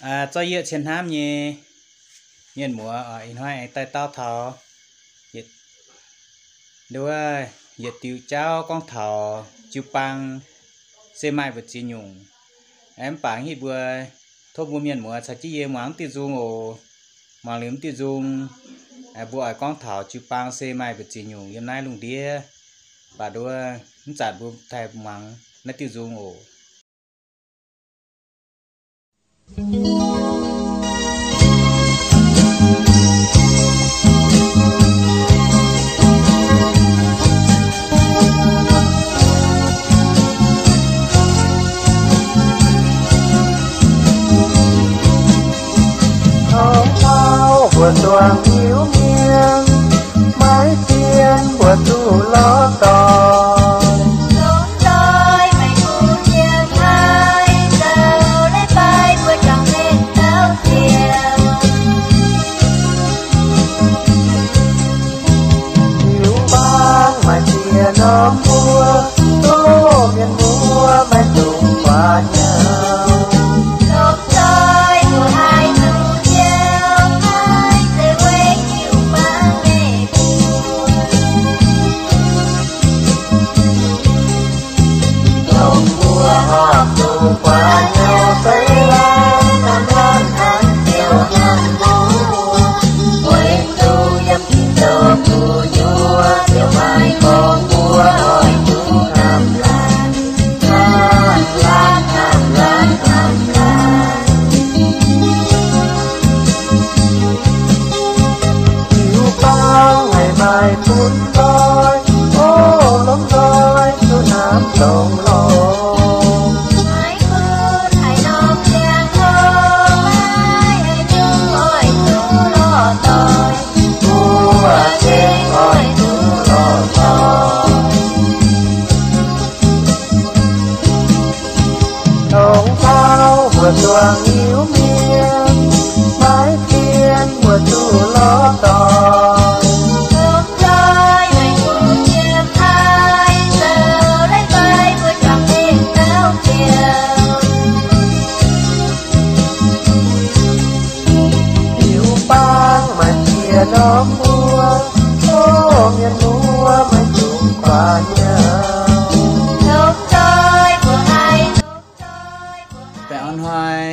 Zorqv yieqv cien hnamv nyei mienh muoz, ih hnoi aengx daaih dau taux nduov yietc diuh jauv gorngv taux jiu-baang se maaih mbu'ziex nyungc. Mv baac hitv mbuo tov mbuo mienh muoz caux jienv yie muangx diuh nzung oc. Muangx liuz diuh nzung, mbuo oix gorngv taux jiu-baang se maaih mbu'ziex nyungc yiem naaiv lungh ndiev. Mv baac nduov mv zanc mbuo daaih muangx naaiv diuh nzung oc. Tongx taux mbuo zuangx hiuv mienh, maiv zien mbuo zuqc lorz dorngx. Jiu-baang maaih ziex norm mbuo, mienh muoz maiv dungx guaax nyauv. Jiu-baang haih maaih bun nzoih, o, lomh nzoih duqv hnamv dongh lorqc. Tongx taux mbuo zuangx hiuv mienh, maiv zien mbuo zuqc lorz dorngx. Jiu-baang maaih ziex norm mbuo, o, mienh muoz maiv dungx guaax nyauv. Baengh orn hnoi,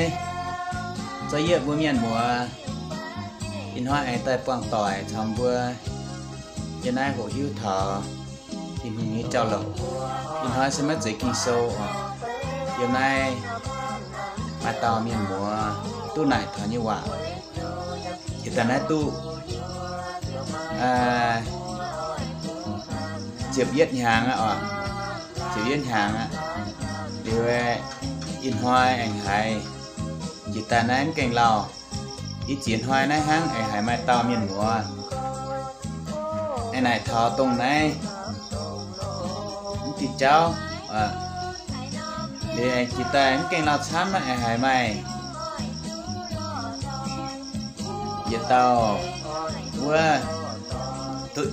za'gengh mbuo mienh muoz, ih hnoi aengx daaih buangh doic caux mbuo yiem naaiv hoqc hiuv taux Tin-Hungh nyei jauv-louc. Ih hnoi se maiv zeiz Ging-Sou oc. Yiem naaiv maaih dauh mienh muoz duqv naaic taux nyei waac. Jiex daaih naaiv duqv ziepc yietv hnyangx aqv oc. Ziepc yietv hnyangx aqv. Liuz ih hnoi aengx haiz jiex daaih naaiv mv gaengh lauh. Ih ziex hnoi naaiv hnangv aengx haiz maaih dauh mienh muoz aengx naaic taux dongh naaiv mv diuh jauv. Liuz aengx jiex daaih mv gaengh lauh camv naaiv aengx haiz maaih yietc dauh wuov duqv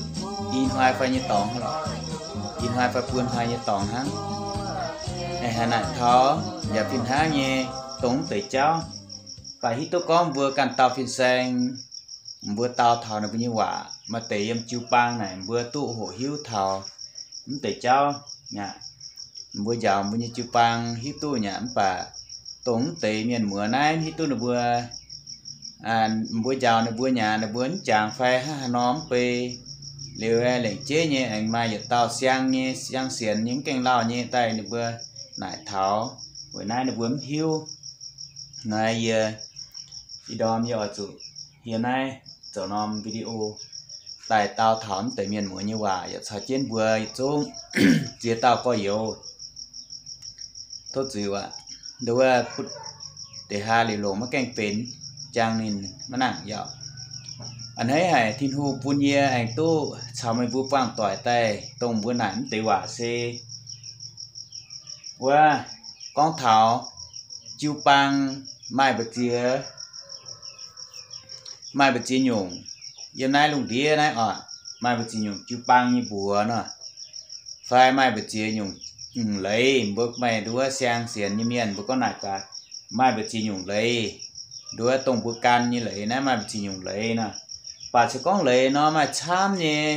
i hnoi fai nyei dorngx, i hnoi fai buo hnoi nyei dorngx hnangv. Aengx haiz naaic taux yaac fih hnangv nyei dongh mv deix jauv. Baac hiuv duqv gorngv mbuo ganh dauh fin-saeng, mbuo dau taux ninh mbuo nyei waac, maaih deix yiem jiu-baang naaic mbuo duqv hoqc hiuv taux mv deix jauv aqv. Mbuo njaaux mbuo nyei jiu-baang hiuv duqv nyei aqv, mv baac dongh mv deix mienh muoz naaiv hiuv duqv ninh mbuo, mbuo njaaux ninh mbuo nyei aqv, ninh mbuo mv jangx fai hnangv haaix nor mv bei. Liuz lengc jeiv nyei aengx maaih yietc dauh siang nyei, siang sienx nyei, mv gaengh lauh nyei daaih ninh mbuo naaic taux, weic naaiv ninh mbuo mv hiuv. Naaiv yie, ih ndorm yie oix zuqc hieh naaiv zoux norm video daaih dau taux mv deix mienh muoz nyei waac yaac caux jienv mbuo yietc zungv ziex dauh gorx-youz. Tov zuiz aqv, nduov wuov butv deix haa liuz longc maiv gaengh benx, jangx ninh maiv nangc yaac. A'hneiv haic Tin-Hungh bun yie aengx duqv caux meih mbuo buangh doic daaih dongh mbuo naaic mv deix waac se wuov gorngv taux jiu-baang maaih mbu'ziex, maaih mbu'ziex nyungc. Yiem naaiv lungh ndiev naaiv oc, maaih mbu'ziex nyungc jiu-baang nyei mbuox nor, fai maaih mbu'ziex nyungc, nyungc leiz. Mbuo maaih nduov siang sienx nyei mienh mbuo gorngv naaic gaax, maaih mbu'ziex nyungc leiz. nduov dongh mbuo gan nyei leiz naaiv maaih mbu'ziex nyungc leiz nor. Baac se gorngv leiz nor maaih camv nyei,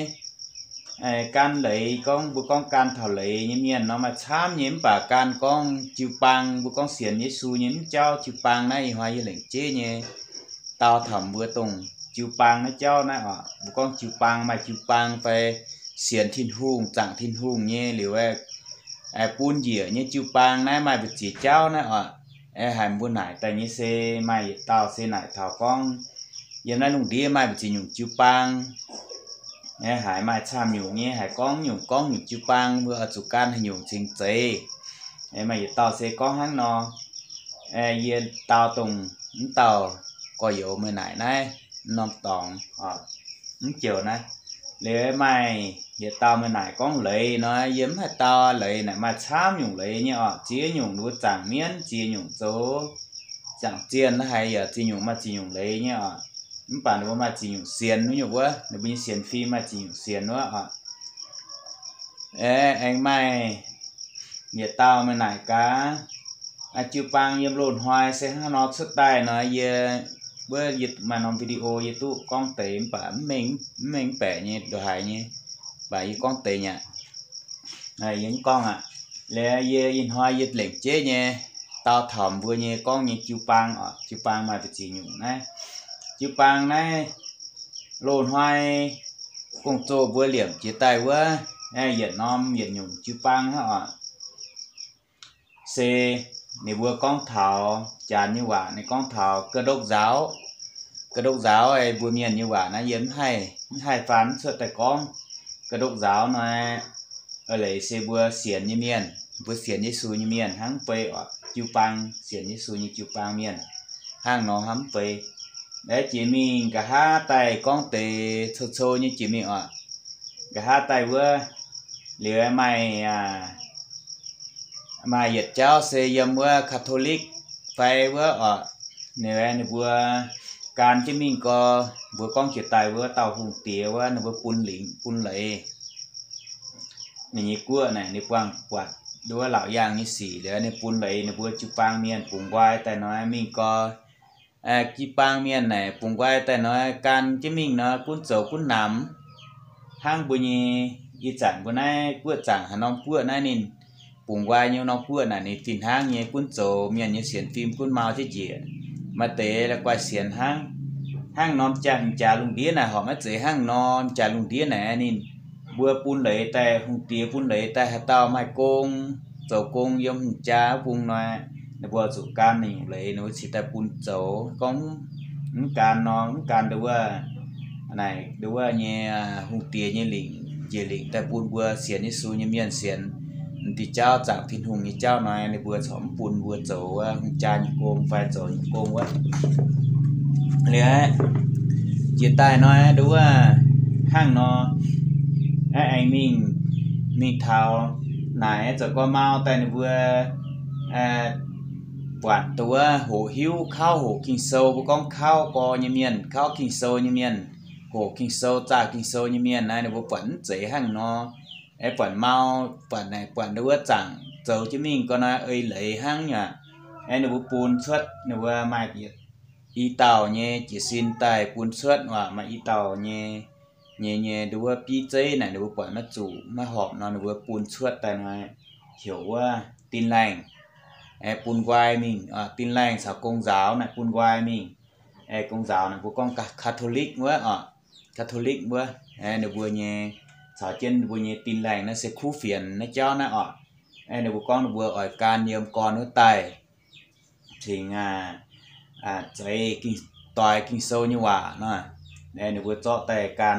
gan leiz gorngv mbuo gorngv gan taux leiz nyei mienh nor maaih camv nyei, mv baac gan gorngv jiu-baang, mbuo gorngv sienx Yesu nyei mv jauv jiu-baang naaiv, ih hnoi yie lengc jeiv nyei dau taux mbuo dongh jiu-baang naaiv jauv naaiv oc. Mbuo gorngv jiu-baang maaih jiu-baang fai sienx Tin-Hungh, zaangc Tin-Hungh nyei liuz, bun njiec nyei jiu-baang naaiv maaih mbu'ziex jauv naaiv oc. Haiz mbuo naaic daaih nyei se maaih yietc dauh se naaic taux gorngv yiem naaiv lungh ndiev maaih mbu'ziex nyungc jiu-baang. Haiz maaih camv nyungc nyei, haiz gorngv nyungc gorngv nyungc jiu-baang, mbuo oix zuqc gan haaix nyungc cingx zeiz. Maaih yietc dauh se gorngv hnangv nor, yie dau dongh mv dauh gorx-youz meih naaic naaiv norm dorngx, mv joux naaiv. Liuz maaih yietc dauh meih naaic gorngv leiz nor, yie mv haih dau. Leiz naaic maaih camv nyungc leiz nyei oc. Ziex nyungc ninh mbuo zaangc mienv, ziex nyungc zoux zaangc zienh, naaiv haiz yaac ziex nyungc maaih ziex nyungc leiz nyei oc. Mv baac ninh mbuo maaih ziex nyungc sienx wuov nyungc wuov, ninh mbuo nyei sienx fim maaih ziex nyungc sienx wuov oc. Aengx maaih yietc dauh meih naaic gaax, jiu-baang yiem loz-hnoi se hnangv nor cuotv daaih nor, yie, wuov yie maaih norm video yie duqv gorngv deix mv baac mv mengh, mv mengh baeqc nyei ndongc haaix nyei, mv baac yie gorngv deix nyei aqv. Yie mv gorngv aqv. Liuz yie ih hnoi yie lengc jeiv nyei dau taux mbuo nyei gorngv nyei jiu-baang oc. Jiu-baang maaih mbu'ziex nyungc naaiv. Jiu-baang naaiv loz-hnoi gong-zoh mbuo liemh jiex daaih wuov, yietc norm yietc nyungc jiu-baang hnangv oc. Se ninh mbuo gorngv taux Janx nyei waac, ninh gorngv taux ga'ndokv nzaaux. Ga'ndokv nzaaux, mbuo mienh nyei waac naaiv yie mv haih, mv haih faan cuotv daaih gorngv. Ga'ndokv nzaaux nor, leiz se mbuo sienx nyei mienh, mbuo sienx Yesu nyei mienh hnangv mv bei oc. Jiu-baang, sienx Yesu nyei jiu-baang mienh hnangv nor hnamv mv bei. Jiex mingh nqa'haav daaih gorngv deix cou-cou nyei jiex mingh oc. Nqa'haav daaih wuov, liuz maaih, maaih yietc jauv se yiem wuov Catholic fai wuov oc. Ninh, ninh mbuo gan jienv mingh gau, mbuo gorngv jiex daaih wuov dauh hungh diex wuov, ninh mbuo bun lingc bun leiz. Ninh nyei guoqv naaic ninh buangh buatc nduov laauc yaangh nyei sic liuz ninh bun leiz ninh mbuo jiu-baang mienh bungx nqoi daaih nor mingh gau. Jiu-baang mienh naaic bungx nqoi daaih nor gan jienv mingh nor gunv zoux gunv namx. Hnangv mbuo nyei ih zanc mbuo naaiv guoqv zaangc haaix norm guoqv naaiv ninh bungx nqoi nyei norm guoqv naaic ninh fih hnangv nyei gunv zoux mienh nyei sienx fim gunv mau jienv njiec. Maaih deix la'guaih sienx hnangv, hnangv norm jaax, jaax lungh ndiev naaic horpc maiv zeiz hnangv nor, jaax lungh ndiev naaic ninh mbuo bun leiz daaih, hungh diex bun leiz daaih haaix dauh maaih gong, zoux gong yiem hungh jaa wuov bung nor, ninh mbuo zuqc gan ninh nyungc leiz, ninh mbuo cingx daaih bun zoux. Gorngv mv gan nor, mv gan nduov, naaic nduov nyei hungh diex nyei lingc, njiec lingc daaih bun mbuo sienx Yesu nyei mienh, sienx m'diuh jauv, zaangc Tin-Hungh nyei jauv nor, ninh mbuo corc mv bun mbuo zoux wuov hungh jaa nyei gong fai zoux nyungc gong wuov. Liuz aqv, jiex daaih nor nduov hnangv nor, aengx mingh, mingh taux naaic zoux gorx mau daaih ninh mbuo buatc dongh wuov hoqc hiuv, kauv hoqc Ging-Sou, mbuo gorngv kauv gorx nyei mienh, kauv Ging-Sou nyei mienh, hoqc Ging-Sou, zaah Ging-Sou nyei mienh naaiv, ninh mbuo buatc mv zeiz hnangv nor. Aengx buatc mau, buatc naaic buatc nduov wuov zaangc zoux jienv mingh gau nor ei leiz hnangv aqv. Aengx ninh mbuo bun cuotv, ninh mbuo maaih i dauh nyei jiez sin daaih bun cuotv, waac maaih i dauh nyei, nyei, nyei nduov wuov bieiv zeiv naaic ninh mbuo buatc maiv zuqc maiv horpc nor ninh mbuo bun cuotv daaih nor, heuc wuov Tin-Laengh, aengx bun nqoi mingh. Tin-Laengh caux gong nzaaux naaic bun nqoi mingh. Aengx gong nzaaux naaic mbuo gorngv Catholic wuov oc, Catholic wuov, ninh mbuo nyei, caux jienv ninh mbuo nyei Tin-Laengh naaiv se kuv fienx naaiv jauv naaiv oc. Aengx ninh mbuo gorngv ninh mbuo oix gan yiem gorn wuov daaih cingx zeix doix Ging-Sou nyei waac nor, ninh mbuo zorqv daaih gan.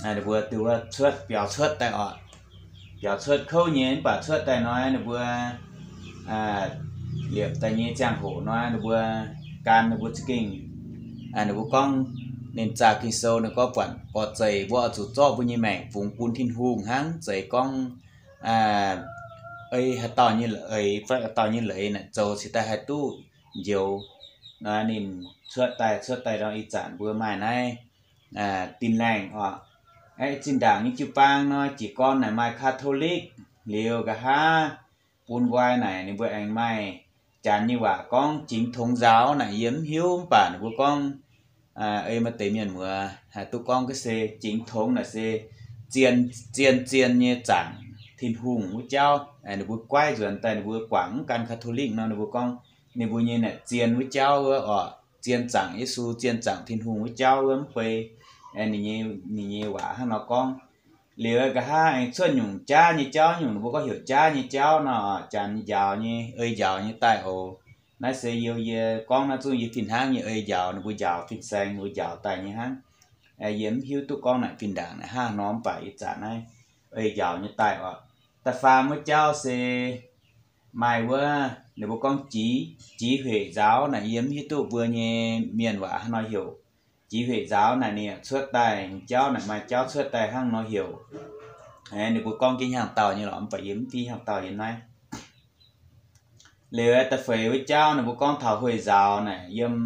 Ninh mbuo duqv cuotv, biaux cuotv daaih oc. Biaux cuotv kouv nyei, mv baac cuotv daaih nor ninh mbuo liepc daaih nyei ziangh hoc nor ninh mbuo gan, ninh mbuo za'gengh, ninh mbuo gorngv ninh zaah Ging-Sou ninh gorngv buatc gorx-zeic mbuo oix zuqc zorqv mbuo nyei maengc fungx bun Tin-Hungh hnangv, zeiz gorngv ei haaix dauh nyei leiz fai haaix dauh nyei leiz naaic zoux cingx daaih haih duqv njoux. Nor ninh cuotv daaih, cuotv daaih nor ih zanc mbuo maaih naaiv Tin-Laengh oc. Aeqv, zinh ndaangc nyei jiu-baang nor jiez gorn naaic maaih Catholic, liuz nqa'haav bun nqoi naaic ninh mbuo aengx maaih Janx nyei waac gorngv jingx tongx nzaaux naaic yie mv hiuv, mv baac ninh mbuo gorngv, ei maaih deix mienh muoz haih duqv gorngv ga'se jingx tongx naaic se zien, zien, zien nyei zaangc Tin-Hungh wuov jauv. Ninh mbuo goiv nzuonx daaih ninh mbuo guangc mv gan Catholic nor, ninh mbuo gorngv ninh mbuo nyei naaic zien wuov jauv wuov oc, zien zaangc Yesu, zien zaangc Tin-Hungh wuov jauv wuov mv bei. Ninh nyei, ninh nyei waac hnangv nor gorngv. Liuz nqa'haav aengx cuotv nyungc jaav nyei jauv, nyungc ninh mbuo gorngv heuc jaav nyei jauv nor, janx njaaux nyei, ei njaaux nyei daaih oc. Naaiv se yie, yie gorngv naaiv zungv yie fih hnangv nyei ei njaaux, ninh mbuo njaaux fin-saeng, ninh mbuo njaaux daaih nyei hnangv. Yie mv hiuv duqv gorngv naaic fih ndaangc naaic hnangv nor, mv baac ih zanc naaiv ei njaaux nyei daaih oc. Da'faam wuov jauv se maaih wuov ninh mbuo gorngv jixv, jixv hueic nzaaux naaic, yie mv hiuv duqv mbuo nyei mienh waac hnangv nor heuc. Jixv hueic nzaaux naaic ninh yaac cuotv daaih, jauv naaic maaih jauv cuotv daaih hnangv nor heuc. Ninh mbuo gorngv jienv hnyangx-daauh nyei lorqc, mv baac yie mv fiev hnyangx-daauh yiem naaiv. Liuz da'feix wuov jauv ninh mbuo gorngv taux hueic nzaaux naaic, yiem,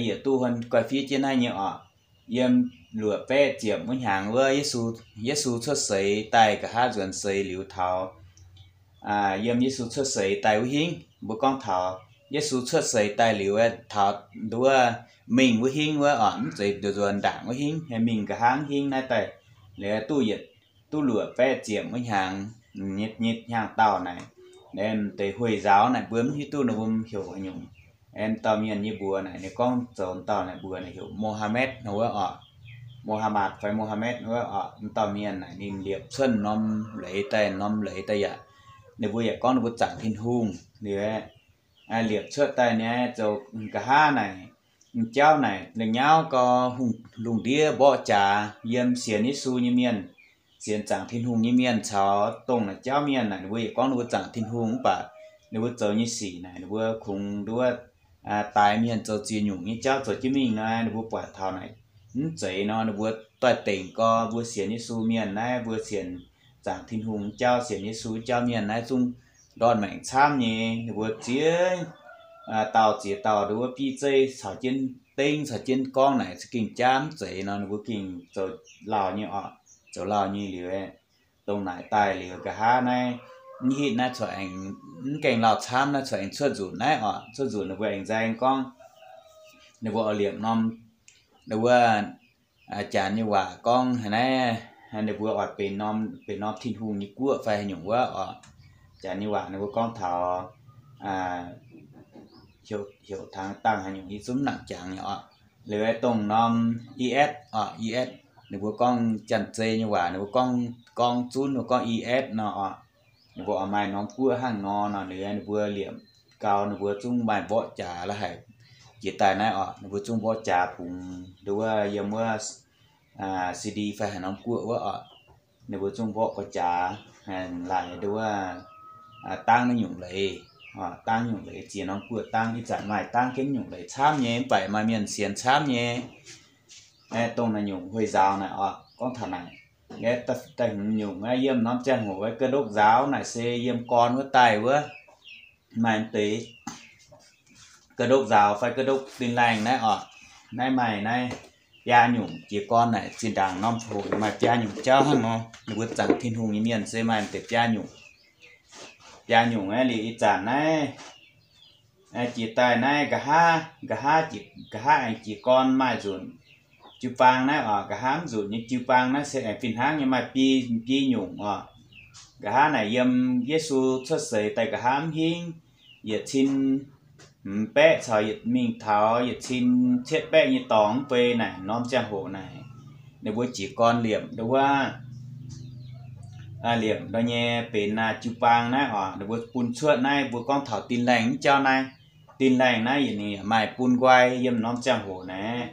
yietc duqv huon guai fiev jienv naaiv nyei oc. Yiem luoqc baeqv ziepc wuov hnyangx wuov, Yesu cuotv seix daaih nqa'haav nzuonx seix liuz taux, yiem Yesu cuotv seix daaih wuov hingv, mbuo gorngv taux Yesu cuotv seix daaih liuz taux nduov mingh wuov hingv wuov oc, mv zeiz nduov nzuonx ndaangc wuov hingv, mingh nqa'haav hingv naaiv daaih, liuz duqv yietc, duqv luoqc baeqv ziepc wuov hnyangx nyei hnyangx-daauh naaic, deix hueic nzaaux naaic mbuo mv hiuv duqv ninh mbuo heuc haaix nyungc. M'dauh mienh nyei mbuox naaic ninh gorngv zoux m'dauh naaic mbuox naaic heuc Mohammed nor wuov oc. Mohammed fai Mohammed wuov oc, m'dauh mienh naaic ninh liepc cuotv norm leiz daaih, norm leiz daaih yaac, ninh mbuo yaac gorngv ninh mbuo zaangc Tin-Hungh liuz, liepc cuotv daaih nyei zoux nqa'haav naaic, m'jauv naaic la'nyauv gau, lungh ndiev mborqv jaax yiem sienx Yesu nyei mienh, sienx zaangc Tin-Hungh nyei mienh caux dongh naaic jauv mienh naaic ninh mbuo yaac gorngv ninh mbuo zaangc Tin-Hungh mv baac ninh mbuo zoux nyei sic naaic ninh mbuo kungx nduov daix mienh zoux ziex nyungc nyei jauv zoux jienv mingh nor, ninh mbuo buatc taux naaic mv zeiz nor, ninh mbuo doix-dengc gau, mbuo sienx Yesu mienh naaiv, mbuo sienx zaangc Tin-Hungh jauv, sienx Yesu jauv mienh naaiv zungv ndortv maengc camv nyei. Ninh mbuo ziex dauh ziex dauh nduov bieiv zeiv caux jienv dengv caux jienv gorngv naaic za'gengh jaav mv zeiz nor, ninh mbuo gengh zoux lauh nyei oc. Zoux lauh nyei liuz, dongh naaic daaih liuz nqa'haav naaiv, mv hitv naaiv cuotv aengx, mv gaengh lauh camv naaiv cuotv aengx cuotv nzunc naaiv oc. Cuotv nzunc ninh mbuo aengx nzaeng gorngv, ninh mbuo oix liepc norm, ninh mbuo janx nyei waac gorngv haaix naaiv, ninh mbuo oix benx norm, benx norm Tin-Hungh nyei guoqv fai haaix nyungc wuov oc. Janx nyei waac ninh mbuo gorngv taux heuc tangx dangh haaix nyungc yie zungv mv nangc jangx nyei oc. Liuz dongh norm I S oc, I S, ninh mbuo gorngv Janx-Zei nyei waac ninh mbuo gorngv, gorngv zunv ninh mbuo gorngv I S nor oc. Ninh mbuo oix maaih norm guoqv hnangv nor nor, liuz ninh mbuo liepc gau ninh mbuo zungv maaih mborqv jaax la'haic jiex daaih naaiv oc. Ninh mbuo zungv mborqv jaax bungx nduov yiem wuov C D fai haaix norm guoqv wuov oc. Ninh mbuo zungv mborqv gau jaax laaix nduov dangv naaiv nyungc leiz, dangv nyungc leiz ziex norm guoqv dangv. Ih zanc maaih dangv jienv nyungc leiz camv nyei, mv baac maaih mienh sienx camv nyei. Dongh naaiv nyungc hueic nzaaux naaic oc, gorngv taux naaic, da'hmz nyungc yiem norm ziangh hoc wuov ga'ndopv nzaaux naaic se yiem gorn wuov daaih wuov, maaih deix ga'ndopv nzaaux fai ga'ndopv tin-laengh naaiv oc. Naaiv maaih naaiv biaa nyungc jiez gorn naaic, zinh ndaangc norm hoc maaih biaa nyungc jauv hnangv nor. Ninh mbuo zaangc Tin-Hungh nyei mienh se maaih deix biaa nyungc. Biaa nyungc aeqv, liuz ih zanc naaiv jiex daaih naaiv nqa'haav, nqa'haav, nqa'haav aengx jiez gorn maaih nzunc jiu-baang naaiv oc. Nqa'haav mv nzunc nyei jiu-baang naaiv se aengx fih hnangv nyei maaih biei, biei nyungc oc. Nqa'haav naaic yiem Yesu cuotv seix daaih nqa'haav mv hingv, yietc cin hmz baeqv caux yietc mingh taux yietc cin cietv baeqv nyei dorngx mv bei naaic norm ziangh hoc naaic, ninh mbuo jiez gorn liepc nduov, liepc nduov nyei benx jiu-baang naaiv oc. Ninh mbuo bun cuotv naaiv, mbuo gorngv taux tin-laengh mv jauv naaiv. Tin-laengh naaiv yietc ninh yaac maaih bun nqoi yiem norm ziangh hoc naaiv.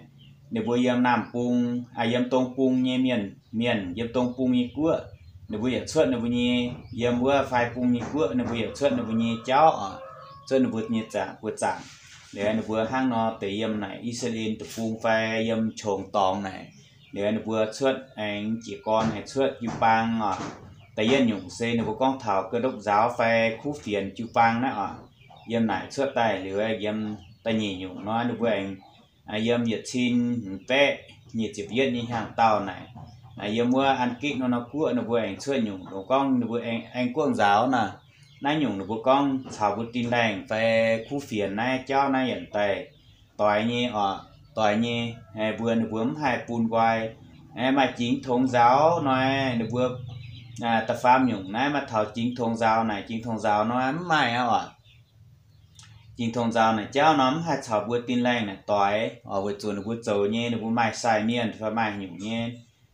Ninh mbuo yiem naamh bung, yiem dong bung nyei mienh, mienh yiem dong bung nyei guoqv, ninh mbuo yaac cuotv ninh mbuo nyei, yiem wuov fai bung nyei guoqv ninh mbuo yaac cuotv ninh mbuo nyei jauv oc, cuotv ninh mbuo nyei zaangc, buoz-zaangc. Liuz ninh mbuo hnangv nor deix yiem naaic I^saa^laa^en deic-bung fai yiem qongx dorngx naaic, liuz ninh mbuo cuotv aengx jiez gorn aengx cuotv jiu-baang oc. Da'yietv nyungc se ninh mbuo gorngv taux ga'ndopv nzaaux fai kuv fienx jiu-baang naaiv oc. Yiem naaic cuotv daaih liuz, yiem da'nyeic nyungc nor ninh mbuo aengx yiem yietc cin hmz baeqv nyic ziepc yietv nyei hnyangx-daauh naaic, yiem wuov An Gikv nor, norm guoqv ninh mbuo aengx cuotv nyungc, longc gorngv ninh mbuo An Guoqv nzaaux naaic, Naaiv nyungc ninh mbuo gorngv caux mbuo din laengh fai kuv fienx naaiv jauv naaiv yaac daaih doix nyei oc, doix nyei. Mbuo ninh mbuo mv haih bun nqoi. Maaih jingx tongx nzaaux nor, ninh mbuo da'faam nyungc naaiv maaih taux jingx tongx nzaaux naaic, jingx tongx nzaaux nor mv maaih aqv oc. Jingx tongx nzaaux naaic jauv nor mv haih caux mbuo din laengh naaic doix oc, weic zuqc ninh mbuo zoux nyei ninh mbuo maaih sai mienh fai maaih nyungc nyei.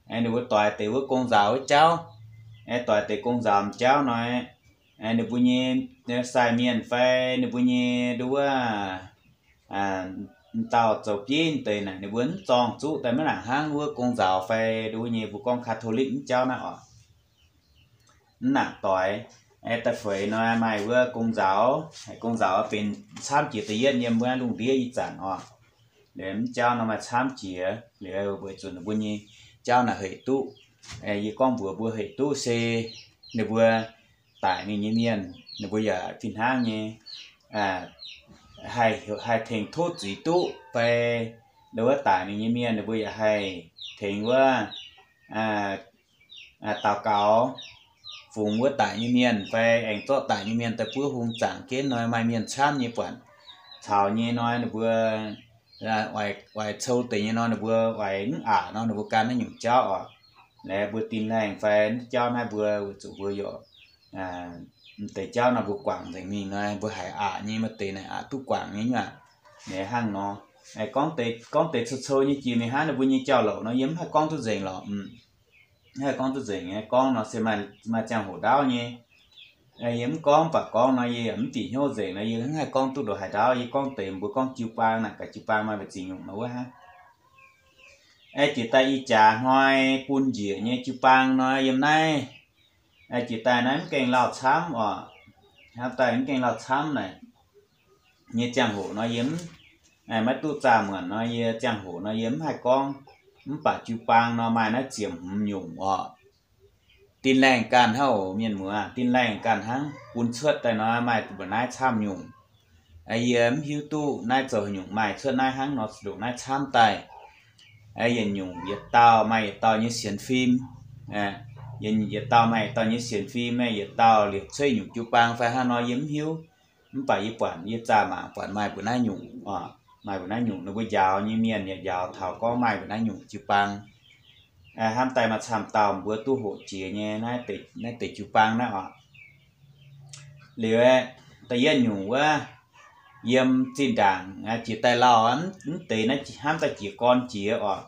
Ninh mbuo doix deix wuov gong nzaaux wuov jauv, doix deix gong nzaaux jauv nor, ninh mbuo nyei sai mienh fai ninh mbuo nyei nduov wuov dauh zoux bieiv deix naaic ninh mbuo mv zorng zuqv daaih maiv nangc hnangv wuov gong nzaaux fai nduov nyei mbuo gorngv Catholic mv jauv naaiv oc. Mv nangc doix. Da'feix nor maaih wuov gong nzaaux, gong nzaaux benx camv jiex da'yietv yiem wuov lungh ndiev ih zanc oc. Liuz mv jauv nor maaih camv jiex liuz weic zuqc ninh mbuo nyei jauv naaic hec duqv. Yie gorngv mbuox mbuo hec duqv se ninh mbuo daic mingh nyei mienh ninh mbuo yaac fih hnangv nyei haih, haih tengx tov zuiz duqv fai nduov wuov daic mingh nyei mienh ninh mbuo yaac haih tengx wuov daux gaux fungx wuov daic nyei mienh fai aengx zorqv daic nyei mienh daaih buov hung zaangc jienv nor maaih mienh camv nyei buatc caux nyei nor ninh mbuo oix cou deix nyei nor ninh mbuo oix mv aqc nor ninh mbuo gan naaiv nyungc jauv oc. Laaix mbuo din laengh fai jauv naaiv mbuo weic zuqc mbuo yaac deix jauv nor mbuo guangc nzengc mingh nor mbuo haiz aqc nyei, maaih deix naaic aqc duqv guangc nyei aqv. Hnangv nor, gorngv deix, gorngv deix cou-cou nyei jiex mingh hnangv ninh mbuo nyei jauv-louc nor yie mv haih gorngv duqv nzengc lorqc. Mv haih gorngv duqv nzengc, gorngv nor se maaih ziangh hoc ndaauv nyei. Yie mv gorngv, mv baac gorngv nor yie yaac mv bieqc hnyouv nzengc nor yie mv haih gorngv duqv ndongc haaix ndaauv. Yie gorngv deix mbuo gorngv jiu baang naaic, gaax jiu baang maaih mbu'ziex nyungc nor wuov hnangv. Jiex daaih ih jaax hnoi bun njiec nyei jiu baang nor yiem naaiv, jiex daaih naaiv mv gaengh lauh camv oc. Hnangv daaih mv gaengh lauh camv naaic nyei ziangh hoc nor yie mv, maiv duqv zaah muonc nor yie ziangh hoc nor yie mv haih gorngv. Mv baac jiu baang nor maaih naaiv ziepc hmz nyungc oc. Din laengh ganh hnangv oc mienh muoz, din laengh ganh hnangv bun cuotv daaih nor maaih mbu'naaiv camv nyungc. Yie mv hiuv duqv naaiv zoux nyungc maaih cuotv naaiv hnangv nor ndongc naaiv camv daaih. Yietc nyungc yietc dauh maaih yietc dauh nyei sienx fim, yietc dauh maaih yietc dauh nyei sienx fim, yietc dauh liepc cuotv nyungc jiu baang fai hnangv nor yie mv hiuv. Mv baac yie buatc, yie zaah mangc buatc maaih mbu'naaiv nyungc, maaih mbu'naaiv nyungc ninh mbuo njaaux nyei mienh yaac njaaux taux gorngv maaih mbu'naaiv nyungc jiu baang. Hnamv daaih maaih camv dauh mbuo duqv hoqc jiex nyei naaiv deix jiu baang naaiv oc. Liuz, da'yietv nyungc wuov, yiem zinh ndaangc jiex daaih lauh mv deix naaiv hnamv daaih jiez gorn jiex oc,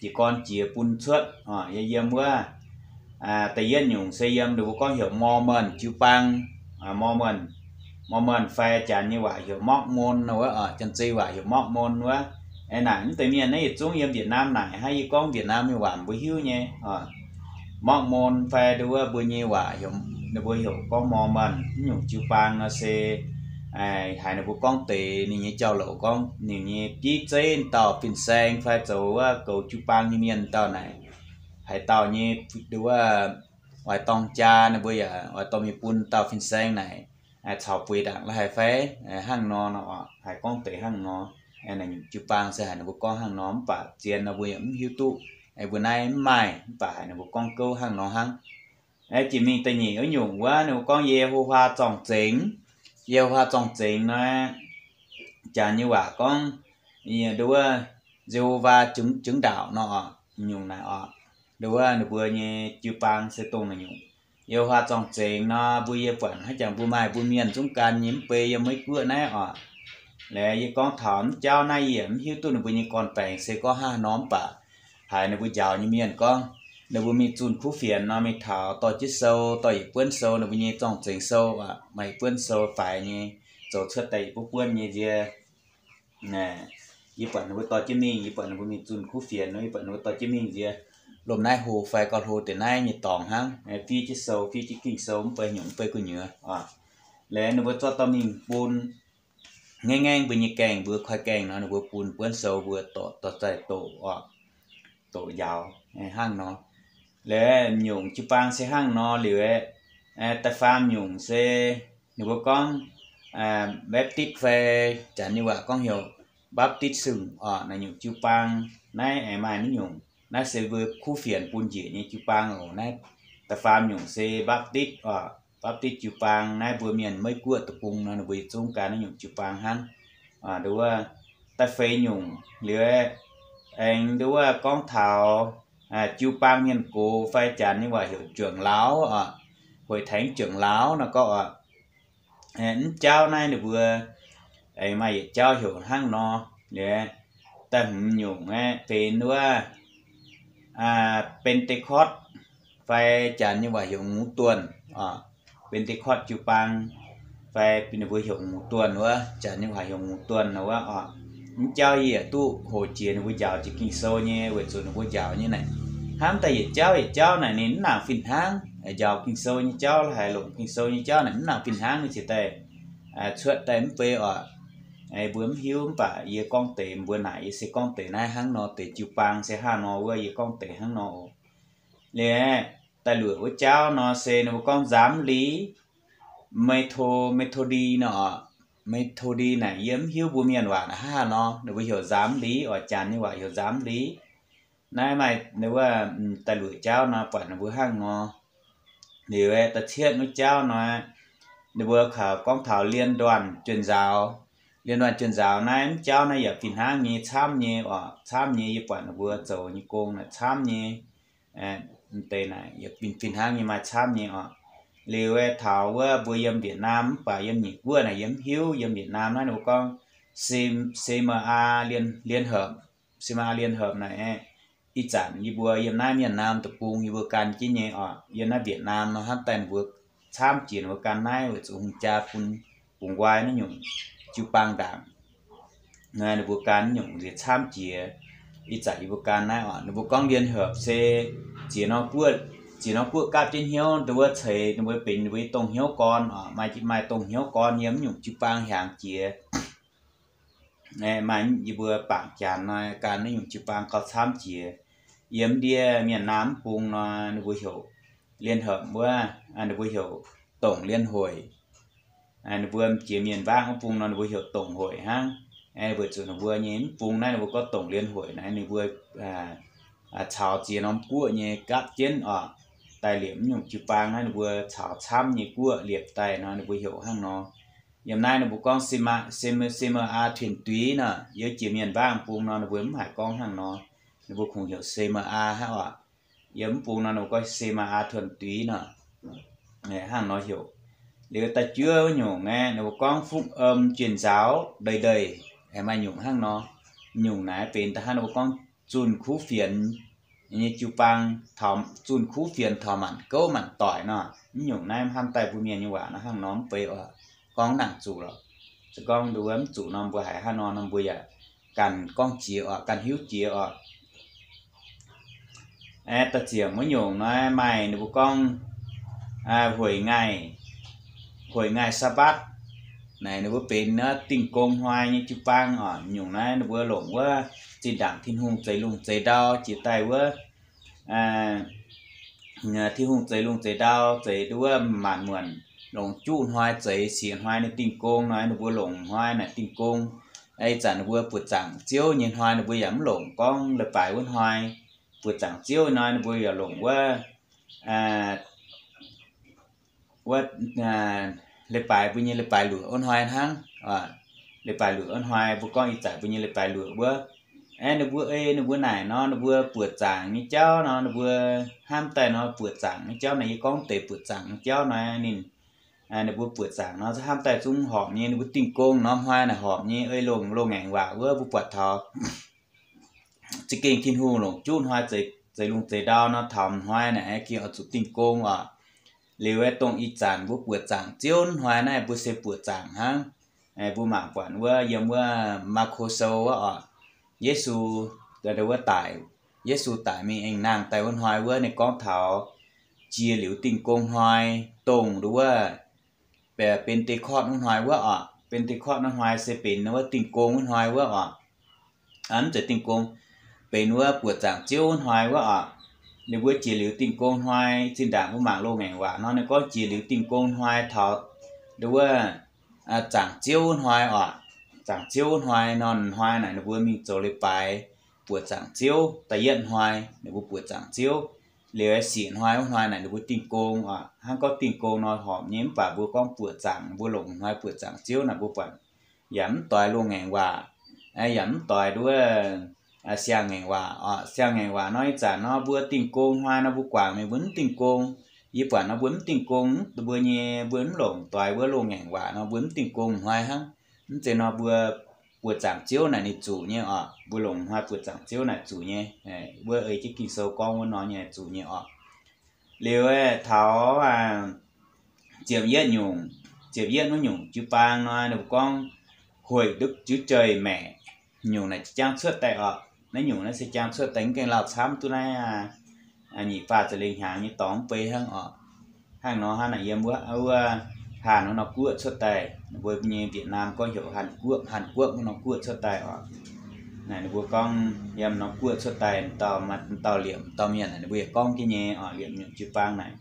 jiez gorn jiex bun cuotv oc. Yie yiem wuov, da'yietv nyungc se yiem ninh mbuo gorngv heuc Mormon jiu baang. Mormon, Mormon fai janx nyei waac heuc Mormon wuov, janx-zei waac heuc Mormon wuov. Naaic mv deix mienh naaiv yietc zungv yiem Việt Nam naaic hnangv, yie gorngv Việt Nam nyei waac mbuo hiuv nyei. Mormon fai nduov wuov mbuo nyei waac, ninh mbuo heuc gorngv Mormon. Mv nyungc jiu baang nor se haiz ninh mbuo gorngv deix ninh nyei jauv-louc gorngv ninh nyei bieiv zeiv dauh fin-saeng fai zoux wuov goux jiu baang nyei mienh dauh naaic, haaix dauh nyei nduov wuov oix dorng jaa ninh mbuo yaac oix dorh mingh bun dauh fin-saeng naaic caux bueix ndaangc la'haaix fai hnangv nor nor, haiz gorngv deix hnangv nor. Naaic nyungc jiu baang se haiz ninh mbuo gorngv hnangv nor mv baac zien nor mbuo yaac mv hiuv duqv. Mbuo naaiv mv maaih, mv baac haiz ninh mbuo gorngv gouv hnangv nor hnangv. Jiex mingh da'nyeic wuov nyungc wuov ninh mbuo gorngv Ye^ho^waa zorng-zengx. Ye^ho^waa zorng-zengx nor, janx nyei waac gorngv nduov wuov Ye^ho^waa Chứng, Chứng Đạo nor, nyungc naaic oc. Nduov wuov ninh mbuo nyei jiu baang se dongh naaic nyungc. Ye^ho^waa zorng-zengx nor mbuo yie buatc hnangv jangx mbuo maaih mbuo mienh zungv gan nyei mv bei yiem Meiv Guoqv naaiv oc. Laaix yie gorngv taux mv jauv naaiv yie yaac mv hiuv duqv ninh mbuo nyei gorn-baengx se gorngv hnangv haaix nor mv baac haiz ninh mbuo njaaux nyei mienh gorngv ninh mbuo mingh zunh kuv fienx nor mingh taux dorh jienv sou, dorh yietc buonv sou, ninh mbuo nyei zorng-zengx sou, maaih yietc buonv sou faix nyei, zoux cuotv daaih yietc buonv buonv nyei nzie. Yie buatc ninh mbuo dorh jienv mingh, yie buatc ninh mbuo mingh zunh kuv fienx nor, yie buatc ninh mbuo dorh jienv mingh nzie. Lomh naaiv hlo fai gauh hlo deix naaiv nyei dorngx hnangv, fiev jienv sou, fiev jienv Ging-Sou, mv bei nyungc, mv bei gu'nyuoz oc. Laaix ninh mbuo zorqv dorh mingh bun ngaengv ngaengv mbuo nyei gaengh, mbuo koi gaengh nor, ninh mbuo bun buonv sou mbuo dorh, dorh zaih doqc oc, doqc njaaux hnangv nor. Laaix nyungc jiu-baang se hnangv nor liuz, da'faam nyungc se ninh mbuo gorngv Baptist fai janx nyei waac gorngv heuc Baptist Sưng oc. Naaiv nyungc jiu-baang naaiv aengx maaih naaiv nyungc. Naaiv se mbuo kuv fienx bun njiec nyei jiu-baang oc. Naaiv da'faam nyungc se Baptist oc. Baptist jiu-baang naaiv mbuo mienh Meiv Guoqv deic-bung nor ninh mbuo yietc zungv gan naaiv nyungc jiu-baang hnangv. Nduov wuov daaih feix nyungc liuz, aengx nduov wuov gorngv taux jiu-baang mienh gox fai janx nyei waac heuc trưởng lão oc, hội thánh trưởng lão nor gorngv oc. Mv jauv naaiv ninh mbuo aengx maaih yietc jauv heuc hnangv nor. Liuz daaih hmz nyungc aeqv, benx wuov Pentecost fai janx nyei waac heuc ngux duonh oc. Pentecost jiu-baang fai ninh mbuo heuc ngux duonh wuov, janx nyei waac heuc ngux duonh wuov oc. Mv jauv yie yaac duqv hoqc jiex ninh mbuo njaaux jiex Ging-Sou nyei, weic zuqc ninh mbuo njaaux nyei naaic, hnamv daaih yietc jauv yietc jauv naaic ninh mv nangc fih hnangv. Njaaux Ging-Sou nyei jauv haic, longc Ging-Sou nyei jauv naaic mv nangc fih hnangv, ninh ziouc daaih cuotv daaih mv bei oc. Mbuo mv hiuv, mv baac yie gorngv deix mbuo naaic, yie se gorngv deix naaiv hnangv nor, deix jiu-baang se hnangv nor wuov, yie gorngv deix hnangv nor oc. Liuz daaih luoqc wuov jauv nor se ninh mbuo gorngv nzamv liz, Metho, Methodi nor oc. Methodi naaic yie mv hiuv mbuo mienh waac naaic hnangv haaix nor, ninh mbuo heuc nzamv liz oc, janx nyei waac heuc nzamv liz. Naaiv maaih wuov daaih luoqc jauv nor buatc ninh mbuo hnangv nor. Liuz da'cietv wuov jauv nor, ninh mbuo kaux gorngv taux liên đoàn truyền giáo. Liên đoàn truyền giáo naaiv mv jauv naaiv yaac fih hnangv nyei, camv nyei oc, camv nyei. Yie buatc ninh mbuo zoux nyei gong naaic camv nyei. Deix naaic yaac fih hnangv nyei, maaih camv nyei oc. Liuz taux wuov mbuo yiem Việt Nam mv baac yiem Nyic Guoqv naaic yie mv hiuv. Yiem Việt Nam naaiv ninh mbuo gorngv C M A liên, liên hợp, C M A liên hợp naaic. Ih zanc yie mbuo yiem naaiv Mienh Naam deic-bung yie mbuo gan jienv nyei oc. Yiem naaiv Việt Nam nor hnamv daaih ninh mbuo camv jiex ninh mbuo gan naaiv weic zuqc hungh jaa bun bungx nqoi naaiv nyungc jiu-baang ndaangc. Ninh mbuo gan nyungc nziex camv jiex. Ih zanc yie mbuo gan naaiv oc, ninh mbuo gorngv liên hợp se ziex norm guoqv, ziex norm guoqv gapv jienv hnyouv nduov wuov ceix ninh mbuo benx ninh mbuo nyei dongh hnyouv gorn oc. Maaih, maaih dongh hnyouv gorn yiem naaiv nyungc jiu-baang hiaangx jiex. Maaih yie mbuo bangc janx nor gan naaiv nyungc jiu-baang gauh camv jiex. Yiem ndie Mienh Naam mv bung nor ninh mbuo heuc liên hợp wuov, ninh mbuo heuc tổng liên hội. Ninh mbuo jiex Mienh Mbaangv mv bung nor ninh mbuo heuc tổng hội hnangv. Weic zuqc ninh mbuo nyei mv bung naaiv ninh mbuo gorngv tổng liên hội naaiv ninh mbuo caux ziex norm guoqv nyei gapv jienv oc, daaih liepc mv nyungc jiu-baang naaiv ninh mbuo caux camv nyei guoqv liepc daaih nor ninh mbuo heuc hnangv nor. Yiem naaiv ninh mbuo gorngv C M A, C M A thuần túy nor, yiem jiex Mienh Mbaangv mv bung nor ninh mbuo mv haiz gorngv hnangv nor. Ninh mbuo kungx heuc C M A hnangv oc. Yiem mv bung nor ninh mbuo gorngv C M A thuần túy nor, hnangv nor heuc. Liuz da'juov nyungc aeqv, ninh mbuo gorngv phúc âm truyền giáo đời đời, maaih nyungc hnangv nor. Nyungc naaiv benx da'hnangv ninh mbuo gorngv zunh kuv fienx nyei jiu-baang, zunh kuv fienx taux maanc gouv maanc doic nor. Mv nyungc naaiv hnamv daaih mbuo Mienh nyei waac nor hnangv nor mv bei oc. Gorngv nangc zuqc lorqc. Se gorngv nduov mv zuqc nor mbuo haiz hnangv nor nor mbuo yaac ganh gorngv jiex oc, ganh hiuv jiex oc. Da'ziepc wuov nyungc nor maaih ninh mbuo gorngv hueic ngaih, hueic ngaih Sabatv naaic ninh mbuo benx naaiv Dingh Gong Hnoi nyei jiu-baang oc. Nyungc naaiv ninh mbuo longc wuov zinh ndaangc Tin-Hungh zeix lungh zeix ndau jiex daaih wuov, Tin-Hungh zeix lungh zeix ndau, zeix nduov wuov maanc muonc longc juqv hnoi zeix siex hnoi ninh dingh gong nor, ninh mbuo longc hnoi naaic dingh gong. Ih zanc ninh mbuo buoqc zaangc Ziouv nyei hnoi ninh mbuo yaac mv longc gorngv leiz-baaix wuov hnoi. Buoqc zaangc Ziouv nor ninh mbuo yaac longc wuov, wuov leiz-baaix mbuo nyei leiz-baaix luoqc wuov hnoi hnangv. Leiz-baaix luoqc wuov hnoi mbuo gorngv ih zanc mbuo nyei leiz-baaix luoqc wuov. Aeqv, ninh mbuo ei ninh mbuo naaic nor, ninh mbuo buoqc zaangc nyei jauv nor, ninh mbuo hnamv daaih nor buoqc zaangc nyei jauv naaic, yie gorngv deix buoqc zaangc nyei jauv nor, ninh, ninh mbuo buoqc zaangc nor hnamv daaih zungv horpc nyei, ninh mbuo dingh gong norm hnoi naaic horpc nyei, ei longc loz-ngaengc waac wuov mbuo buatc taux za'gengh Tin-Hungh longc juqv hnoi zeix, zeix lungh zeix ndau nor, taux hnoi naaic gengh oix zuqc dingh gong oc. Liuz aeqv, dongh ih zanc mbuo buoqc zaangc Ziouv hnoi naaiv mbuo se buoqc zaangc hnangv. Mbuo mangc buatc wuov yiem wuov Maako Sou wuov oc, Yesu, wuov daic, Yesu daic mingh aengx nangh daaih wuov hnoi wuov, ninh gorngv taux jiex liuz dingh gong hnoi, dongh nduov wuov Benedictine wuov hnoi wuov oc. Benedictine wuov hnoi se benx wuov dingh gong wuov hnoi wuov oc. Mv zeiz dingh gong, benx wuov buoqc zaangc Ziouv wuov hnoi wuov oc. Ninh mbuo jiex liuz dingh gong hnoi, zinh ndaangc mbuo mangc loz-ngaengc waac nor, ninh gorngv jiex liuz dingh gong hnoi taux nduov wuov zaangc Ziouv wuov hnoi oc. Zaangc Ziouv wuov hnoi nor, hnoi naaic ninh mbuo mingh zoux leiz-baaix buoqc zaangc Ziouv. Da'yietv hnoi ninh mbuo buoqc zaangc Ziouv. Liuz siec hnoi wuov hnoi naaic ninh mbuo Dingh Gong oc, hnangv gorngv Dingh Gong nor horpc nyei, mv baac mbuo gorngv buoqc zaangc, mbuo longc hnoi buoqc zaangc ziouv naaic mbuo buatc yaac mv doix loz-ngaengc waac, yaac mv doix nduov siang-ngaengc waac oc. Siang-ngaengc waac nor ih zanc nor mbuo Dingh Gong hnoi nor mbuo guangc mingh mbuo mv Dingh Gong. Yie buatc nor mbuo mv Dingh Gong, mbuo nyei mbuo mv longc doix wuov loz-ngaengc waac nor mbuo mv Dingh Gong hnoi hnangv. Mv zeiz nor mbuo buoqc zaangc ziouv naaic ninh zuqc nyei oc. Mbuo longc hnoi buoqc zaangc ziouv naaic zuqc nyei. Wuov ei jienv Ging-Sou gorngv wuov nor nyei zuqc nyei oc. Liuz taux ziepc yietv nyungc, ziepc yietv wuov nyungc jiu-baang nor ninh mbuo gorngv hueic ndutv jiuv jeiv maeqc. Nyungc naaic jangx cuotv daaih oc. Naaiv nyungc naaiv se jangx cuotv daaih mv gaengh lauh camv duqv naaiv nyic faah ziepc lengh hnyangx nyei dorngx mv bei hnangv oc. Hnangv nor hnangv naaic yiem wuov, wuov Hàn wuov norm guoqv cuotv daaih, ninh mbuo nyei Việt Nam gorngv heuc Hàn Quốc, Hàn Quốc wuov norm guoqv cuotv daaih oc. Naaic ninh mbuo gorngv yiem norm guoqv cuotv daaih, dauh, dauh liemh dauh mienh naaic ninh mbuo yaac gorngv jienv nyei oc. Liemh nyungc jiu-baang naaic,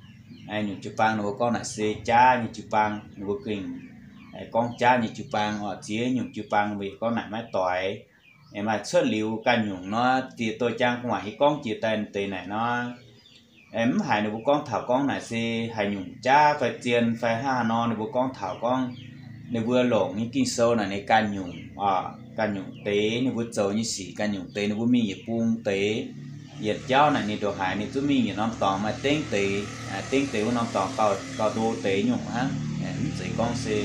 nyungc jiu-baang ninh mbuo gorngv naaic se jaav nyei jiu-baang, ninh mbuo gengh gorngv jaav nyei jiu-baang oc. Ziex nyungc jiu-baang ninh mbuo yaac gorngv naaic maiv doix. Maaih cuotv liuz ganh nyungc nor, ziex doix jangx gu'nguaaic yie gorngv jiex daaih deix naaic nor, mv haiz ninh mbuo gorngv taux gorngv naaic se haaix nyungc jaav fai zien fai hnangv haaix nor, ninh mbuo gorngv taux gorngv ninh mbuo longc nyei Ging-Sou naaic ninh ganh nyungc, ganh nyungc deix ninh mbuo zoux nyei sic, ganh nyungc deix ninh mbuo mingh yietc bung deix, yietc jauv naaic ninh ndongc haaix ninh zungv mingh yietc norm dorngx maaih dengv deix, dengv deix wuov norm dorngx gauh ndo deix nyungc hnangv. Mv zeiz gorngv se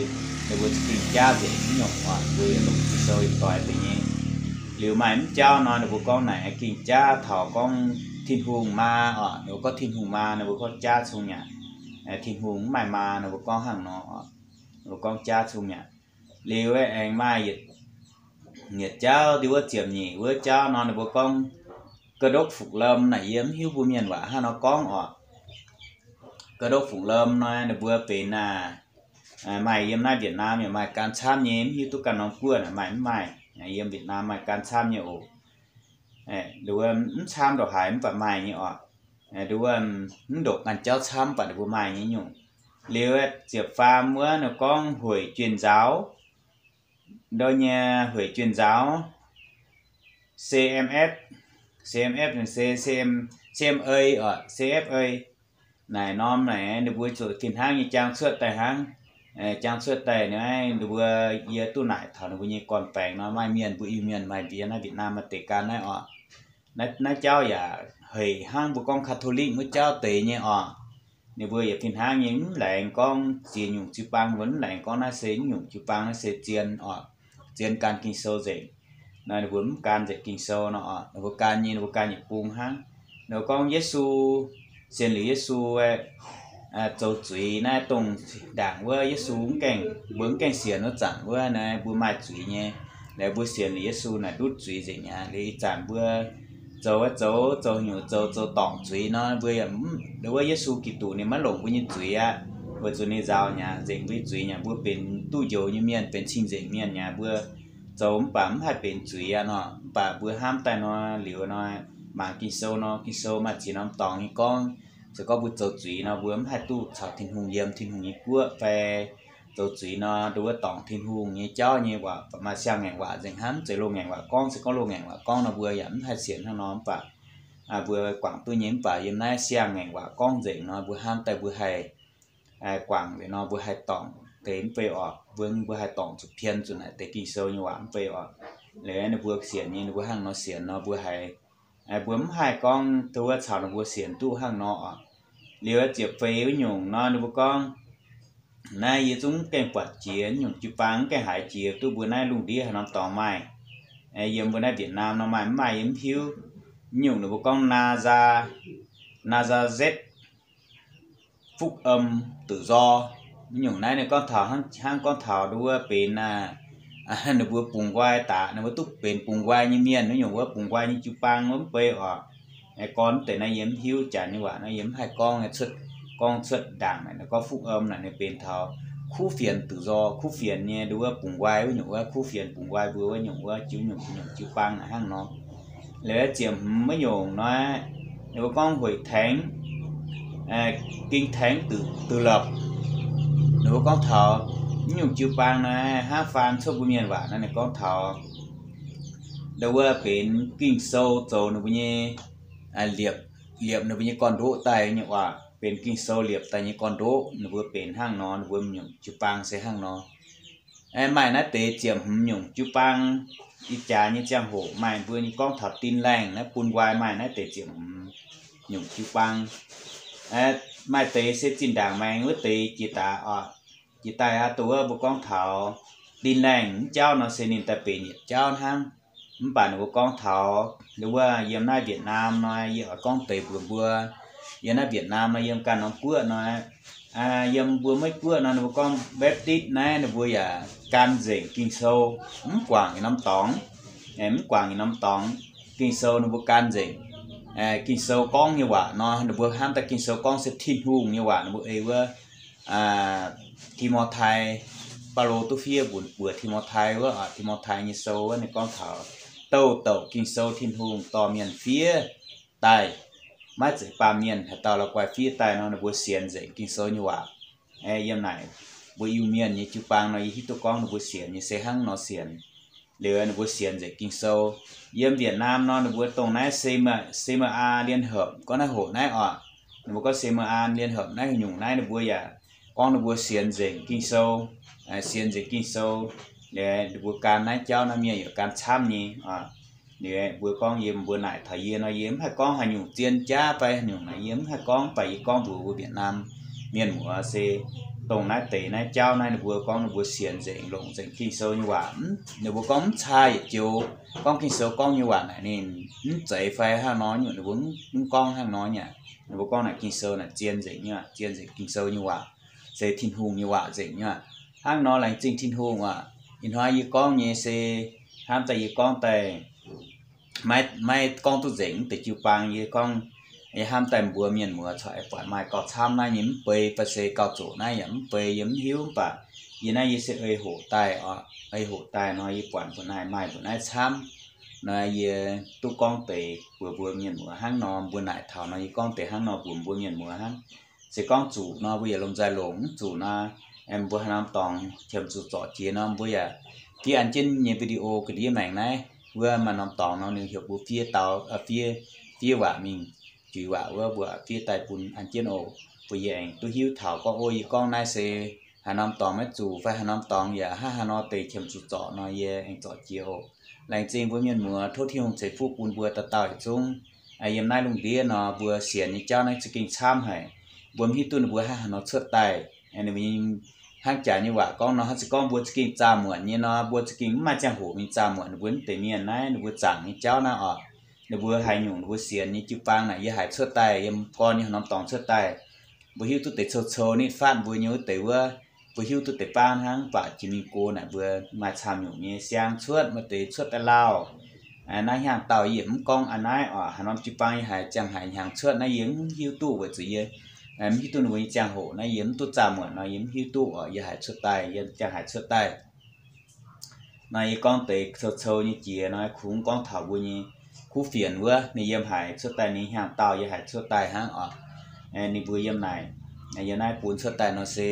ninh mbuo za'gengh jaav nzengc nyungc oc, mbuo yietc longc Ging-Sou yietc doix deix nyei. Liuz maaih mv jauv nor ninh mbuo gorngv naaic gengh jaav taux gorngv Tin-Hungh maa oc. Ninh mbuo gorngv Tin-Hungh maa, ninh mbuo gorngv jaav cong-nyaac. Tin-Hungh mv maaih maa, ninh mbuo gorngv hnangv nor oc. Ninh mbuo gorngv jaav cong-nyaac. Liuz aengx maaih yietc jauv, ndie wuov ziepc nyeic wuov jauv nor ninh mbuo gorngv Cơ đốc Phục Lâm naaic, yie mv hiuv mbuo mienh waac hnangv nor gorngv oc. Cơ đốc Phục Lâm nor ninh mbuo benx maaih yiem naaiv Việt Nam yaac maaih gan camv nyei, mv hiuv duqv ganh norm guoqv naaic maaih mv maaih. Yiem Việt Nam maaih gan camv nyei oc. Nduov mv camv ndongc haaix mv baac maaih nyei oc. Nduov mv ndongc ganh jauv camv mv baac ninh mbuo maaih nyei nyungc. Liuz ziepc faam wuov ninh gorngv hueic juenh nzaaux, ndo nyei hueic juenh nzaaux, C M F, C M F se C M A oc, C F A. Naaic norm naaic ninh mbuo zuqc fih hnangv nyei jangx cuotv daaih hnangv. Jangx cuotv daaih naaiv ninh mbuo, yie duqv naaic taux ninh mbuo nyei gorn-baengx nor, maaih mienh mbuo Iu-Mienh maaih mbuo yiem naaiv Việt Nam maaih deix gan naaiv oc. Naaiv jauv yaac hec hnangv mbuo gorngv Catholic wuov jauv deix nyei oc. Ninh mbuo yaac fih hnangv nyei mv laengz gorngv ziex nyungc jiu-baang, mbuo mv laengz gorngv naaiv se nyungc jiu-baang, naaiv se zien oc, zien gan Ging-Sou nzengc. Naaiv ninh mbuo mv gan nzengc Ging-Sou nor oc, ninh mbuo gan nyei ninh mbuo gan yietc bung hnangv. Ninh mbuo gorngv Yesu, sienx liuz Yesu zoux zuiz naaiv, dongh ndaangc wuov Yesu mv gaengh, mbuo mv gaengh sienx wuov zanc wuov naaiv mbuo maaih zuiz nyei. Naaiv mbuo sienx liuz Yesu naaic ndutv zuiz nzengc aqv. Liuz ih zanc mbuo zoux, zoux, zoux nyungc zoux, zoux dorngc zuiz nor, mbuo yaac, wuov Yesu Giduc ninh maiv longc mbuo nyei zuiz aqv. Weic zuqc ninh nzaaux nyei, nzengc mbuo nyei zuiz nyei, mbuo benx duqv njoux nyei mienh, benx cing-nzengc mienh nyei, mbuo zoux mv baac mv haih benx zuiz aqv nor. Mv baac mbuo hnamv daaih nor, liuz nor, mangc Ging-Sou nor, Ging-Sou maaih ziex norm dorngx nyei gorngv, se gorngv mbuo zoux zuiz nor, mbuo mv haih duqv caux Tin-Hungh yiem Tin-Hungh nyei guoqv fai zoux zuiz nor, nduov dorngc Tin-Hungh nyei jauv nyei waac, maaih siang-ngaengc waac nzengc hnangv, mv zeiz loz-ngaengc waac gorngv. Se gorngv loz-ngaengc waac gorngv nor, mbuo yaac mv haih sienx hnangv nor. Mv baac mbuo guangc duqv nyei, mv baac yiem naaiv siang-ngaengc waac gorngv nzengc nor, mbuo hnamv daaih mbuo haih guangc nzengc nor, mbuo haih dorngc deix mv bei oc. Mbuo, mbuo haih dorngc zuqc pien zuqc naaic deix Ging-Sou nyei waac mv bei oc. Liuz ninh mbuo sienx nyei, ninh mbuo hnangv nor sienx nor, mbuo haih, mbuo mv haih gorngv duqv caux ninh mbuo sienx duqv hnangv nor oc. Liuz ziepc feix wuov nyungc nor, ninh mbuo gorngv, naaiv yie zungv mv gaengh buatc jiex, nyungc jiu-baang mv gaengh haiz jiex duqv mbuo naaiv lungh ndiev haaix norm dorngx maaih. Yiem mbuo naaiv Việt Nam nor maaih mv maaih yie mv hiuv. Nyungc ninh mbuo gorngv Naza, Nazareth Phúc Âm Tự Do. Nyungc naaiv ninh gorngv taux hnangv, hnangv gorngv taux nduov benx ninh mbuo bungx nqoi daaih, ninh mbuo duqv benx bungx nqoi nyei mienh, nyungc wuov bungx nqoi nyei jiu-baang wuov mv bei oc. Gorn deix naaiv yie mv hiuv janx nyei waac nor, yie mv haih gorngv cuotv, gorngv cuotv ndaangc naaic, gorngv Phúc Âm naaic ninh benx taux kuv fienx tự do, kuv fienx nyei nduov bungx nqoi wuov nyungc wuov, kuv fienx bungx nqoi mbuo wuov nyungc wuov, jiu nyungc, nyungc jiu-baang naaic hnangv nor. Liuz ziepc hmz wuov nyungc nor, ninh mbuo gorngv hueic tengx, kinh thánh tự, tự lập. Ninh mbuo gorngv taux mv nyungc jiu-baang naaiv hnangv faan cuotv mbuo mienh waac nor, ninh gorngv taux nduov benx Ging-Sou zoux ninh mbuo nyei liepc, liepc ninh mbuo nyei gorn-ndoqv daaih nyei waac, benx Ging-Sou liepc daaih nyei gorn-ndoqv, ninh mbuo benx hnangv nor, ninh mbuo nyungc jiu-baang se hnangv nor. Maaih naaiv deix ziepc hmz nyungc jiu-baang. Ih jaax nyei ziangh hoc maaih mbuo nyei gorngv taux Tin-Laengh naaiv bun nqoi, maaih naaiv deix ziepc hmz nyungc jiu-baang. Maaih deix se zinh ndaangc maengx wuov deix jiex daaih oc, jiex daaih aqv, dongh wuov mbuo gorngv taux Tin-Laengh mv jauv nor se ninh daaih benx yietc jauv hnangv. Mv baac ninh mbuo gorngv taux wuov yiem naaiv Việt Nam nor, yie oix gorngv deix mbuox mbuo, yiem naaiv Việt Nam nor, yiem ganh norm guoqv nor, yiem mbuo Meiv Guoqv nor, ninh mbuo gorngv Baptist naaiv, ninh mbuo yaac gan nzengc Ging-Sou, mv guangc yietc norm dorngx, mv guangc yietc norm dorngx. Ging-Sou ninh mbuo gan nzengc. Ging-Sou gorngv nyei waac nor, ninh mbuo hnamv daaih Ging-Sou gorngv se Tin-Hungh nyei waac, ninh mbuo ei wuov Ti^mo^tai, Baulo duqv fiev mbuox Ti^mo^tai wuov, Ti^mo^tai nyei sou wuov, ninh gorngv taux douh douc Ging-Sou Tin-Hungh dorh mienh fiev daaih, maiv zeiz baamh mienh haaix dauh la'guaih fiev daaih nor, ninh mbuo sienx nzengc Ging-Sou nyei waac. Yiem naaic mbuo Iu-Mienh nyei jiu-baang nor, yie hiuv duqv gorngv ninh mbuo sienx nyei se hnangv nor sienx. Liuz ninh mbuo sienx nzengc Ging-Sou. Yiem Việt Nam nor, ninh mbuo dongh naaiv C M A, C M A Liên Hợp, gorngv naaiv hoc naaiv oc, ninh mbuo gorngv C M A Liên Hợp naaiv nyungc naaiv, ninh mbuo yaac gorngv ninh mbuo sienx nzengc Ging-Sou, sienx nzengc Ging-Sou. Ninh mbuo gan naaiv jauv naaiv mienh yaac gan camv nyei. Ninh mbuo gorngv yiem mbuo naaic taux yie nor, yie mv haih gorngv haaix nyungc zien jaav fai haaix nyungc naaic, yie mv haih gorngv, mv baac yie gorngv mbuox mbuo Việt Nam mienh muoz se dongh naaiv deix naaiv jauv naaiv, ninh mbuo gorngv ninh mbuo sienx nzengc, longc nzengc Ging-Sou nyei waac. Ninh mbuo gorngv mv caa yietc joux, gorngv Ging-Sou gorngv nyei waac naaic ninh mv zeiz fai hnangv nor nyungc, ninh mbuo mv gorngv hnangv nor nyei. Ninh mbuo gorngv naaic Ging-Sou naaic zien nzengc nyei, zien nzengc Ging-Sou nyei waac, se Tin-Hungh nyei waac nzengc nyei. Hnangv nor laengz zingh Tin-Hungh aac. Ih hnoi yie gorngv nyei se hnamv daaih yie gorngv daaih maiv, maiv gorngv duqv nzengc deix jiu-baang. Yie gorngv, yie hnamv daaih mbuox mienh muoz corc buatc maaih gauh camv naaiv nyei mv bei, fai se gauh zoqc naaiv yaac mv bei, yie mv hiuv. Mv baac yie naaiv yie se ei hoqc daaih oc, ei hoqc daaih nor yie buatc mbuo naaiv maaih mbuo naaiv camv nor, yie duqv gorngv deix mbuox mbuo mienh muoz hnangv nor. Mbuo naaic taux nor yie gorngv deix hnangv nor mbuox mbuo mienh muoz hnangv. Se gorngv zuqc nor mbuo yaac lomh nzoih longc, mv zuqc nor mbuo haaix norm dorngx qiemx zuqc zorc jiex nor mbuo yaac fiev an jienv nyei video ga'ndiev maengc naaiv. Wuov maaih norm dorngx nor ninh heuc mbuo fiev dau, fiev, fiev waac mingh, juix waac wuov mbuo fiev daaih bun an jienv oc. Mbuo yie aengx duqv hiuv taux gorngv, o, yie gorngv naaiv se haaix norm dorngx maiv zuqc fai haaix norm dorngx yaac hnangv haaix nor deix qiemx zuqc zorc nor yie aengx zorc jiex oc. Laengz zingh mbuo mienh muoz, tov Tin-Hungh ceix fuqv bun mbuo dauh dauh yietc zungv. Yiem naaiv lungh ndiev nor mbuo sienx nyei jauv naaiv za'gengh camv haic. Mbuo mv hiuv duqv ninh mbuo hnangv haaix nor cuotv daaih. Ninh mbuo nyei hnangv jaax nyei waac gorngv nor, hnangv se gorngv mbuo za'gengh zaah muonc nyei nor, mbuo za'gengh mv maaih ziangh hoc mingh zaah muonc ninh mbuo naaiv deix mienh naaiv, ninh mbuo zaangc nyei jauv naaiv oc. Ninh mbuo haaix nyungc ninh mbuo sienx nyei jiu-baang naaic yie haiz cuotv daaih, yiem gorn nyei haaix norm dorngx cuotv daaih. Mbuo hiuv duqv deix cou-cou nitv fatv mbuo nyei wuov deix wuov, mbuo hiuv duqv deix baav hnangv, mv baac jiex mingh go naaic mbuo maaih camv nyungc nyei siang cuotv, maaih deix cuotv daaih lauh. Naaiv hnyangx-daauh yie mv gorngv a'naaiv oc, haaix norm jiu-baang yie haiz ziangh haiz hnyangx cuotv naaiv yie mv hiuv duqv weic zuqc yie mv hiuv duqv ninh mbuo nyei ziangh hoc naaiv, yie mv duqv zaah muonc nor yie mv hiuv duqv oc, yie haiz cuotv daaih, yie ziangh haiz cuotv daaih. Nor yie gorngv deix cou-cou nyei jiex nor, kungx gorngv taux mbuo nyei kuv fienx wuov, ninh yiem haiz cuotv daaih, ninh hnyangx-daauh yie haiz cuotv daaih hnangv oc. Ninh mbuo yiem naaic, yiem naaiv bun cuotv daaih nor se,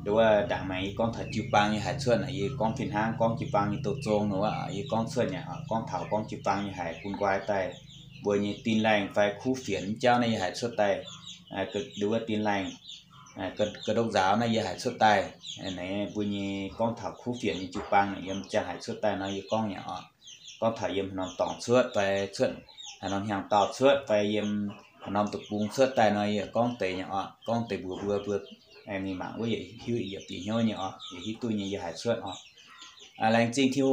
nduov ndaangc maengx yie gorngv taux jiu-baang yie haiz cuotv naaic, yie gorngv fih hnangv gorngv jiu-baang nyei douz zong nor, yie gorngv cuotv nyei, gorngv taux gorngv jiu-baang yie haiz bun nqoi daaih, mbuo nyei Tin-Laengh fai kuv fienx jauv naaiv yie haiz cuotv daaih, nduov Tin-Laengh, ga'ndopv nzaaux naaiv yie haiz cuotv daaih. Naaiv mbuo nyei gorngv taux kuv fienx nyei jiu-baang naaic yiem ziangh haiz cuotv daaih nor yie gorngv nyei oc. Gorngv taux yiem haaix norm dorngx cuotv fai cuotv, haaix norm hnyangx-daauh cuotv fai yiem haaix norm deic-bung cuotv daaih nor yie gorngv deix nyei oc. Gorngv deix mbuox mbuo, mbuo mingh mangc wuov yietc hiuv yietc bieqc hnyouv nyei oc, yietc hiuv duqv nyei yie haiz cuotv oc. Laengz zingh Tin-Hungh.